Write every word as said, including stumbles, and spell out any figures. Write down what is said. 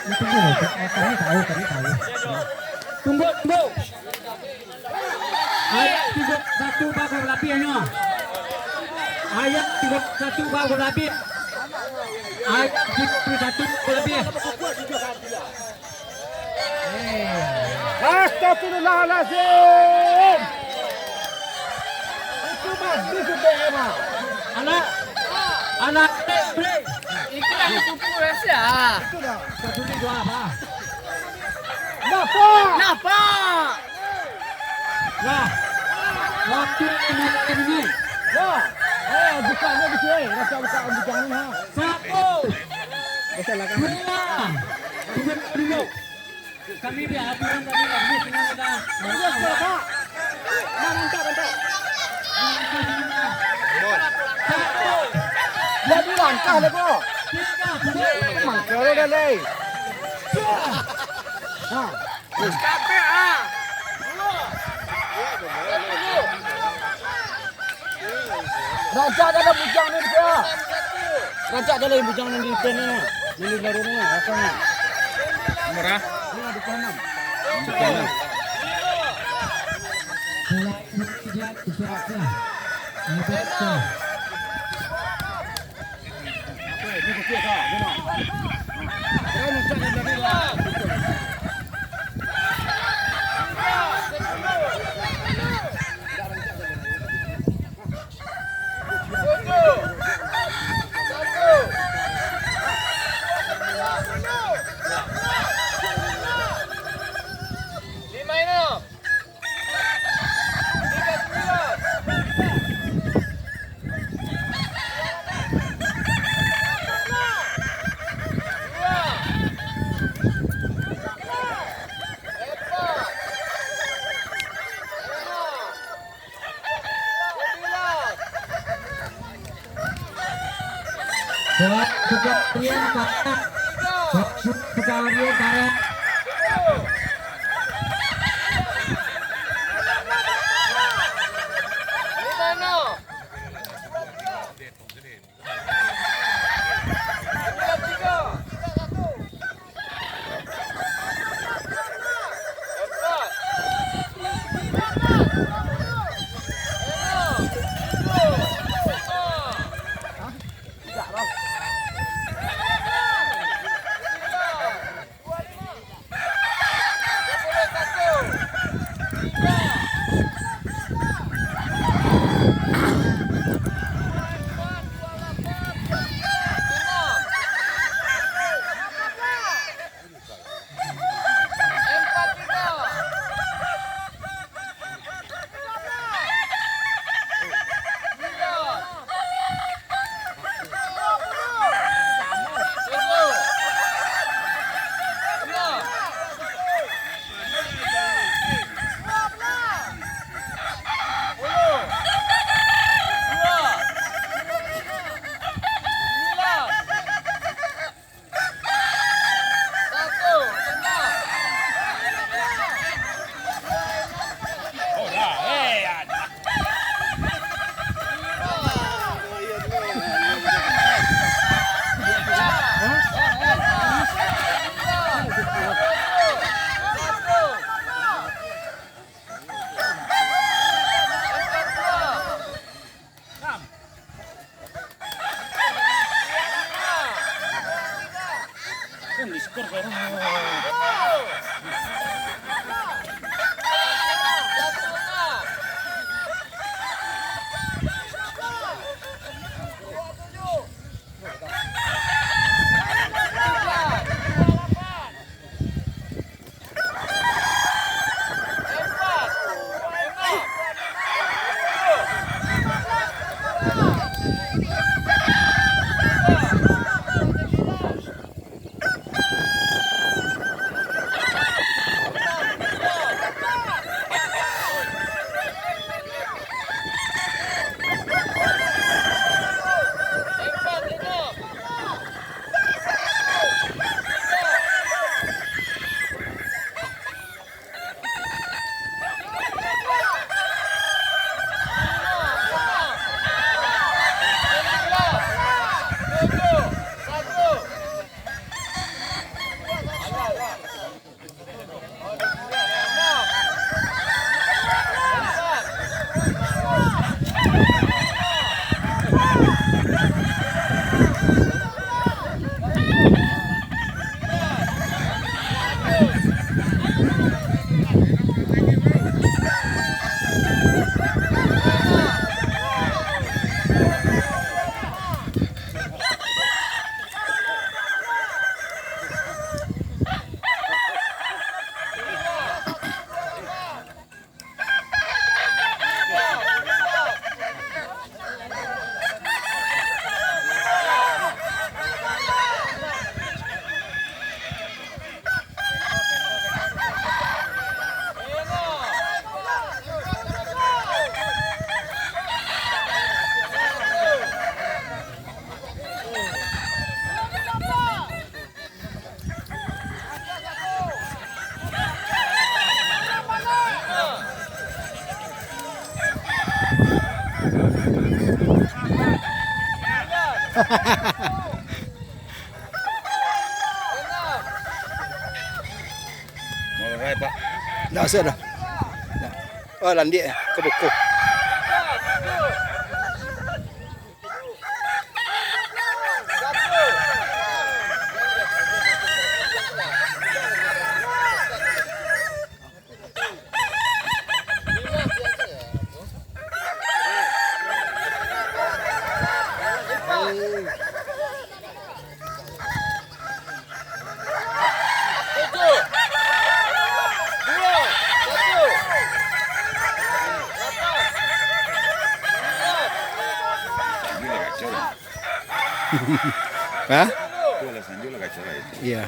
Tunggu, eh, kami tahu, kami tahu. Tunggu, tunggu. Ayat tigo puluah satu bagus labiahnyo. Ayat tigo puluah satu bagus labiah. Ayat tigo puluah satu bagus labiah. Astagfirullahalazim. Itu mah, itu B M A. Anak, anak, break. Itu lah itu pun rasa. Itu dah, tak peduli doa apa. Napa? Napa? Lah, waktu ini. Lah, eh, buka ni, buka, eh. Rasa buka, buka ni, ha. Satu. Dua. Tiga, dua. Kami di aturan tadi, kami senang kita. Iya, Pak. Nah, mantap, mantap. Jadi langkah lah, Bro. Mangkal dah, Lei. Ha. Rancak dah lah bujang ni, dia. Rancak dah lah bujang ni di depan ni. Ini baru ni, apa ni? Murah. Ni ada tanam. Tanam. Buat sekalian, Pak. Buat sekalian, Pak. Mau rai, Pak? Ndak usah dah. Ndak. Oh, landik ya, ke buku. Hah? Iya.